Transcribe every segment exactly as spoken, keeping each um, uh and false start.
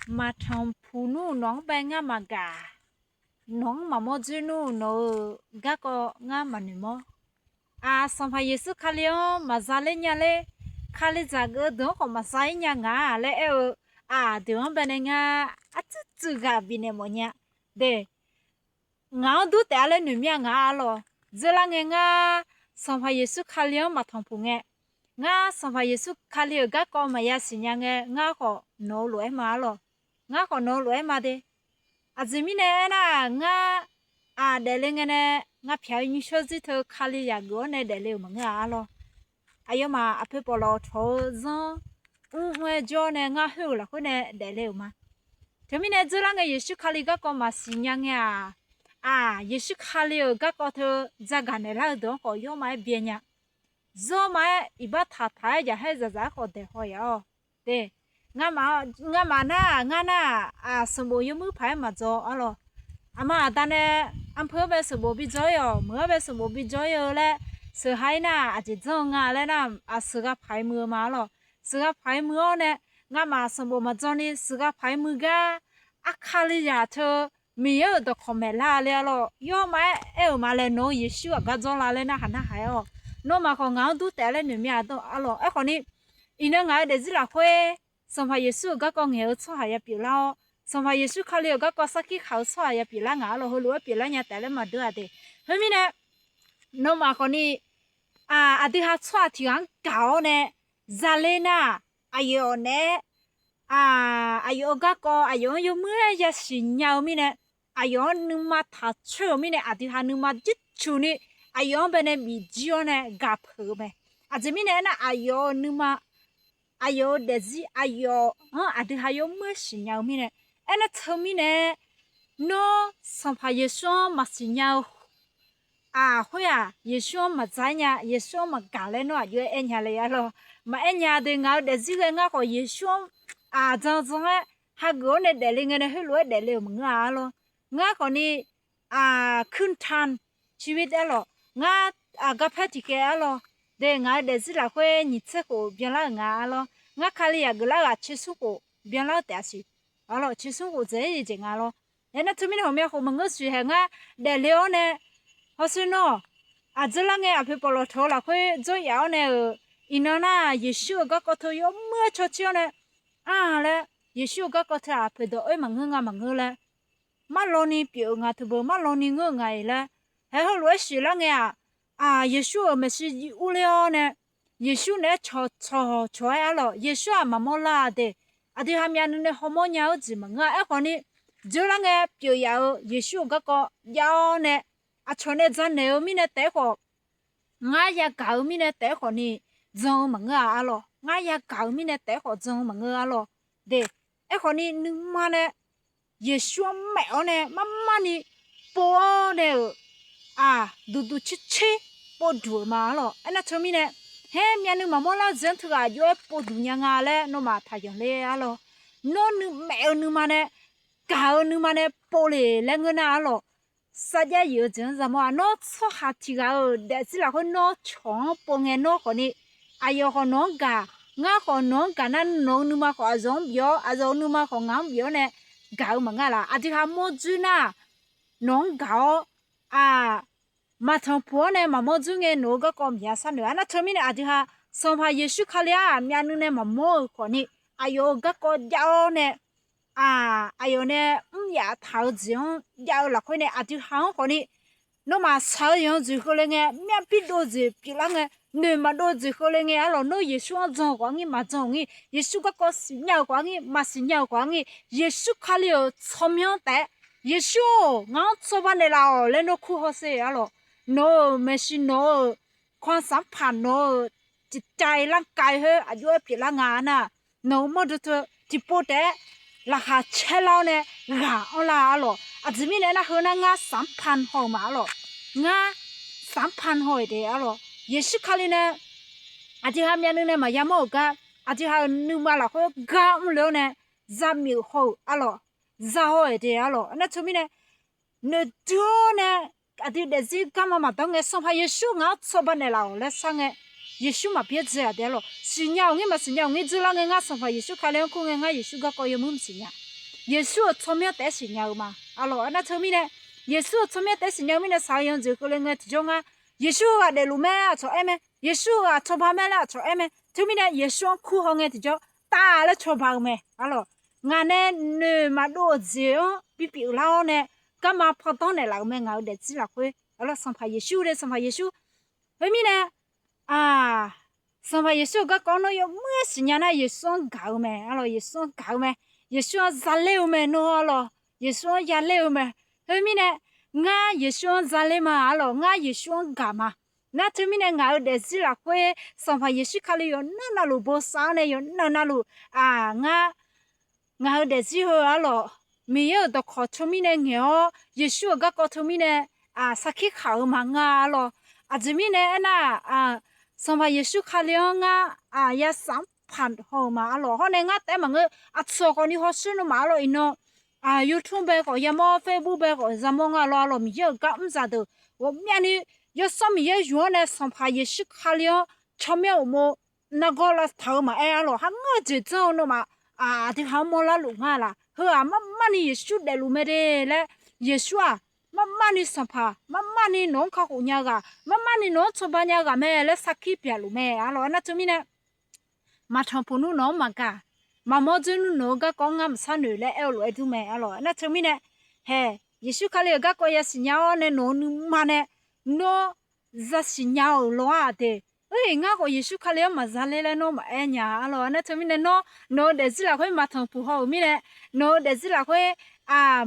maqtanq puq nmr nawq-anr bae ngar maqgaq, nawq-anr maqmawr dzoer nmr nawq-euq garkawv ngar maqnoeq mawr. Aq, Sanqpaq Yeqsur Kali-anr maqza ler nya ler, Kalizaq geuf-eu deuq-anr khawf maqza ir nya ngaq laer aer-eu, aqdui-anr baenae ngar artsuir tsuif ghaq bifnaeq mawf nya. De, ngaq-anr dur taef-a laer noeq mir-a ngaq arlawq. Dzeurlar ngae ngar Sanqpaq Yeqsur Kali-anr maqtanq puq ngae, ngar Sanqpaq Yeqsur Kali-euq garkawv maqya siqnya ngae, ngar khawf nawq-eu lof-aer ma arlawq. Ngar khawf nawq-eu lof-aer ma de. Aqjeq mirnae aernar-aq, ngar aq daefle ngae nae, ngar pyaq-eu nymrshawr zir teu Kalizaq geuf-awr nae daefle-euq maqngeur-a arlawq. Aqyawfmaf aqpoeq pawflawq tawq-eu zanr mr mr-aer jawr nae ngar khoer-euq lafkhoer nae daefle-euq ma. Teumirnae dzeurlar ngae Yeqsur Kali garkawv maqsiq nya ngae-aq, aq, Yeqsur Kali-euq garkawv teu zagaq naeqlar-eu deuq-anr khawf yawrma-aer byae nya. Zawrma-aer iqbax taqtaq-aer jaqhaer zaqzaq-aer khawf daeqhaw yaf-awq. De, ngamaf nar-aq, ngar nar-aq, aq, sanqbof yawmuir paq-aer maqdzaw arlawq. Aqma aqda nae, arpeu-anr bae sanqbof bi dzaw ir-awq, meuq-anr bae sanqbof bi dzaw ir-eu laer, sheuqha ir nar-aq, aqjeq dzanr-eu nga laer nar-aq, aq, sheuqgha paq-aer muiq-eu ma arlawq. Sheuqgha paq-aer muiq-awr nae, ngamaf sanqbof maqdzaw ni sheuqgha paq-aer muiq gar, aqkalizaq teu Miqyaer-euq dawqkawq maeqlar le arlawq. Yawrma-aer aer-euq ma laer nawq-eu Yeqsur aqgar dzawr la laer narhaq narhaq-aer-awq. Nawmaf khawf ngaq-anr dur taef laer noeq mir-a arlawq. Aerkhawf ni, iqnan ngaq-eu daefzir lafkhoer Sanqpaq Yeqsur-euq garkawv ngaeq-eu tsawrhaq ya pyeuflar-awr, Sanqpaq Yeqsur Kali-euq garkawv sarkir khaq-eu tsawrhaq ya pyeuflar ngaq arlawq. Heulof-aer pyeuflar nya taef laer maqdeur-a de. Khoermirnae, nawmaf khawf ni, aq, aqdui ha tsawrhaq tiq ghaq-anr gaq-awr nae zaler nar-aq, aqyawf naeq-aer, aq, aqyawf-euq garkawv aqyawf-anr yawmuir-aer yasiq nya-eu mirnae, aqyawf-anr nuima taq coer-euq mirnae, aqdui ha nuima jircuf ni aqyawf-anr baenae bifjir-awr nae gaq peuq-eu mae. Aqjeq mirnae aernar, aqyawf-euq nuima, aqyawf-euq daefzir, aqyawf-anr aqdui ha yawmuir-aer siqnya-eu mirnae, aernar teumirnae, nawr Sanqpaq Yeqsur-anr maqsiq nya-eu aq, khoer-aq, Yeqsur-anr maqdzaq-aer nya, Yeqsur-anr maqgaq laer nawr aqjox-aer aer nya le arlawq. Maqaer nya de. Ngaq-eu daefzir ghae ngar khawf Yeqsur-anr aqdzan dzan-aer hageuf-awr nae daefle ngae nae heulof-aer daefle-euq maqngeur-a arlawq. Ngar khawf ni, aq, kuirtan ciqbir arlawq. Ngar aqgar paer tiqkhaev arlawq. De, ngaq-eu daefzir lafkhoer nyiq tser khof byanlar-euq nga arlawq. Ngar Kalizaq geuflar-eu aqtser smr khof byanlar-eu taef-a siq. Arlawq, tser smr khof dzaeq-aer jeq nga lawr. Aernar teumirnae ghawqmya khof maqngeur siq haeq ngar daefle-awr nae, hawsher nawr, aqdzeur lar ngae aqpoeq pawflawq tawq-eu lafkhoer dzawryaf-awr nae-euq, iqnan nar Yeqsur-euq garkawv teu yawmuir-aer cawtser-awr nae, aq laer, Yeqsur-euq garkawv teu-aq poeqdawq oer maqngeur nga maqngeur laer, marlawni pyeuf-eu nga teubeu, marlawni ngeur-eu nga-iq laer, haeq heulof-aer siqlar ngae-aq, aq, Yeqsur-euq maeqshi jiv urler-awr nae, Yeqsur naeq-aer cawq cawq cawq-aer arlawq. Yeqsur-aq maqmawr lar-a de. Aqdui ha myavnuiv nae hawmawr nya-eu jeq maqngeur-a. Aerkhawf ni, dzeur lar ngae pyeuf yaf-euq Yeqsur-euq garkawv jav-awr nae, aqcawq nae dzaqnaeq-eu mirnae taef-aer khawf, ngar yagaq-eu mirnae taef-aer khawf ni, jan-eu maqngeur-a arlawq. Ngar yagaq-eu mirnae taef-aer khawf jan-eu maqngeur arlawq. De, aerkhawf ni nuima nae Yeqsur-anr maef-awr nae marmarni pov-awr nae-euq, aq, duqduq tsertser povduq-euq ma arlawq. Aernar teumirnae, haer myavnuiv maqmawr lar-eu jeq-anr teughaq jov-aer povduq nya nga laer nawmaf taqyanq ler arlawq. Nawr nuimaef-eu nuima nae, gaq-eu nuima nae pov le laer ngeur nar arlawq. Sarjax yif-eu jeq-anr zaqmawr-aq, nawr tsawrhaq tiq ghaq-euq daefzir lafkhoer nawr cawq-anr pov ngae nawr khawf ni, aqyawf khawf nawq-anr gaq, ngar khawf nawq-anr gaq nar, nawq-eu nuima khawf aqzawq-anr bif-awr, aqzawq-eu nuima khawf ngaq-anr bif-awr nae gaq-eu maqngeur laf. Aqdui ha mawr dzoer nar, nawq-anr gaq-awr, aq, maqtanq puq-awr nae maqmawr dzoer ngae nawq-eu garkawv maqya sharnoeq. Aernar teumirnae aqdui ha Sanqpaq Yeqsur Kali-aq myavnuiv nae maqmawr-euq khawf ni, aqyawf-euq garkawv jav-awr nae, aq, aqyawf nae mr yaf taq-eu jeq-anr jav-eu lafkhoer nae aqdui ha-anr khawf ni, nawmaf shaq-eu yanq-eu jeq keuvle ngae, myavpir dov-eu jeq pyeuflar ngae, noeq maqdov-eu jeq keuvle ngae arlawq, nawr Yeqsur-anr jan-euq khawf arngir, maqjan-euq ngir, Yeqsur garkawv siqnya-euq khawf arngir, maqsiqnya-euq khawf arngir, Yeqsur Kali-euq tsawrmyanr taef-aer, Yeqsur-or, ngaq-anr cawba naeqlaf-awq laer nawr kur hawsher arlawq. Nawq-euq maeqshi, nawq-euq ความสัมพันธ์, nawq-euq จิตใจ ร่างกาย khoer aqjox-aer pyeuflar nga nar, nawq-euq mawrdo teu tiqpov taef-aer laqkhaq caerlar-awr nae ghaq anrlar arlawq. Aqjeq mirnae aernar, heu nar ngar สำคัญ haw-euq ma arlawq. Ngar สำคัญ haw-euq de arlawq. Yeqsur Kali nae aqdui ha myavnuiv nae maqya mawr-euq gar, aqdui ha-euq nuima lafkhoer gar mrle-awr nae, zamif haw-euq arlawq. Za haw-euq de arlawq. Aernar teumirnae, noeqdui-awr nae aqdui daefzir garma maqdawr ngae, Sanqpaq Yeqsur ngaq-anr cawba naeqlaf-awq laer shar ngae, Yeqsur maqbyaerdzae-aq de arlawq. Siqnya-euq ngir maqsiqnya-euq ngir dzeurlar ngae, ngar Sanqpaq Yeqsur Kali-anr kur ngae, ngar Yeqsur garkawv yawmuir maqsiqnya. Yeqsur-euq tsawrmyanr taef-aer siqnya-eu ma. Arlawq, aernar teumirnae, Yeqsur-euq tsawrmyanr taef-aer siqnya-eu mirnae, shaq-eu yanqjeq keuvle ngae tiqjawr ngar, Yeqsur-eu ghaq daefluf mae aqcawq aer mae, Yeqsur-eu ghaq cawba mae laer aqcawq aer mae. Teumirnae, Yeqsur-anr kur haw ngae tiqjawr taf laer cawba-eu mae. Arlawq, ngaq nae noeq maqdov-euq jeq-anr bipyeuf lar-awr nae, garma pandanr naeqlaf-euq mae, ngaq-euq daefzir lafkhoer. Arlawq, Sanqpaq Yeqsur de, Sanqpaq Yeqsur. Khoermirnae, Sanqpaq Yeqsur-euq garkawv-anr nawr yawmuir-aer siqnya nar, Yeqsur-anr gaq-eu mae. Arlawq, Yeqsur-anr gaq-eu mae. Yeqsur-anr zaler-eu mae nawr. Arlawq, Yeqsur-anr yaler-eu mae. Khoermirnae, ngar Yeqsur-anr zaler ma. Arlawq, ngar Yeqsur-anr gaq ma. Nar teumirnae, ngaq-euq daefzir lafkhoer Sanqpaq Yeqsur Kali yawqnan navluf bosav-awr nae, yawqnan navluf, ngar ngaq-euq daefzir heu arlawq, Miqyaer-euq dawqkawq teumirnae ngaeq-awr, Yeqsur-euq garkawv teumirnae sarkir khaq-eu ma ngar arlawq. Aqjeq mirnae aernar-aq, Sanqpaq Yeqsur Kali-anr ngar ya safpaq haw-euq ma arlawq. Hawr nae ngar taef-aer maqngeur, aqcawq khawfni hawsher nawmaf arlawq, iqnan YouTube bae khawf yamawr, Facebook bae khawf yamawr nga lawr arlawq, Miqyaer-euq gar mr zaqdeuq ghawqmyavni, Yawsanr Miqyaer yuf-anr nae Sanqpaq Yeqsur Kali-anr tsawrmyanr uqmov nargawr lavtaq-eu maqaer arlawq, kharngeur-eu jeq janr-eu nawmaf aqdui ha-anr mawrlar luf nga laq. Heu-aq marmarni Yeqsur daefluf mae de laer, Yeqsur-aq marmarni Sanqpaq, marmarni nawq-anr kakhof nya ghaq, marmarni nawq-anr cawba nya ghaq mae laer sarkir byaqluf mae arlawq. Aernar teumirnae, maqtanqpuq nmr nawq-anr maqgaq, maqmawr dzoer nmr nawq-eu garkawv-anr ngar maqsar noeq laer aer-eu lof-aer dur mae arlawq. Aernar teumirnae, haeq, Yeqsur Kali-euq garkawv yasiq nya-awr nae nawq-eu nuima nae nawr zasiq nya-euq lawr-aq de. Oe, ngar khawf Yeqsur Kali-anr maqzaler laer nawr maqaer nya arlawq. Aernar teumirnae nawr nawq-eu daefzir lafkhoer maqtanqpuq haw-euq mirnae, nawq-eu daefzir lafkhoer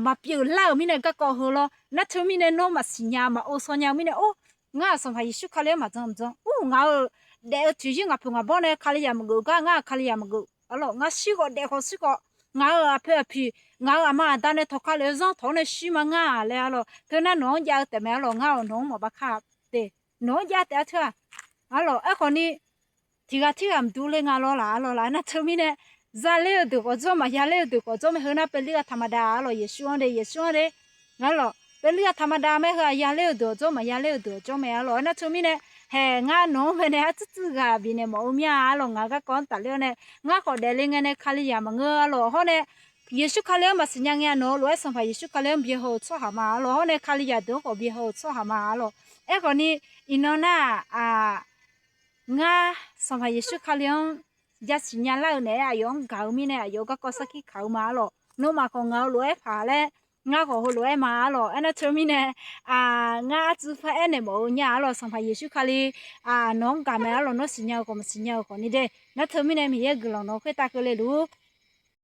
maqpyeuf lar-euq mirnae garkawv heu lawr. Nar teumirnae nawr maqsiq nya, maqov shaw nya-eu mirnae, or, ngar-aq Sanqpaq Yeqsur Kali-anr maqdzan maqdzan, or, ngaq-euq daef-eu tiqyir ngaq poeq ngaq bawr nae Kali yamq geuf gar, ngar-aq Kali yamq geuf arlawq. Ngar shir khawf daef khawf shir khawf, ngaq-euq aqpoeq aqpiq, ngaq-euq aqma aqda nae tawqka lef-eu zanr tawq-awr nae shir ma ngar-aq laer arlawq. Teunar nawq-anr jav-eu taef mae arlawq, ngar-awq nawq-anr maqbav kar de. Nawq-anr jav taef-a teu-aq arlawq. Aerkhawfni, tiqghaq tirghaq maqdur ler nga lawr laq arlawq laq. Aernar teumirnae, zaler-eu deuq khawf jawr, maqyaler-eu deuq khawf jawr mae. Heu nar paeluir-a taqmaqdav arlawq, Yeqsur-anr de, Yeqsur-anr de. Arlawq, paeluir-a taqmaqdav mae. Heu-aq yaler-eu deuq-awq jawr, maqyaler-eu deuq-awq jawr mae arlawq. Aernar teumirnae, haeq, ngar nawq-anr bae nae artsuir tsuir ghaq bifnaeq mawf-eu mir-a arlawq. Ngaq-euq garkawv-anr tafler-awr nae, ngar khawf daefle ngae nae Kali yamq maqngeur arlawq. Hawr nae, Yeqsur Kali-anr maqsiq nya ngae-a, nawq-eu lof-aer Sanqpaq Yeqsur Kali-anr byae haw-eu tsawrhaq ma arlawq. Hawr nae Kali yaqdeuq-anr khawf byae haw-eu tsawrhaq ma arlawq. Aerkhawfni, iqnan nar-aq, ngar Sanqpaq Yeqsur Kali-anr jasiq nya lar-eu naeq-aer aqyawf-anr gaq-eu mirnae, aqyawf-eu garkawv sarkir kaq-eu ma arlawq. Nawmaf khawf ngaq-eu lof-aer paq laer, ngar khawf heulof-aer ma arlawq. Aernar teumirnae, ngar artsuir par aernaeq mawf-eu nya arlawq. Sanqpaq Yeqsur Kali nawq-anr gaq mae arlawq. Nawr siqnya-eu khawf maqsiq nya-eu khawfni de. Nar teumirnae Miqyaer guiqlanq nawq-anr khoertav keuvle luf-ur.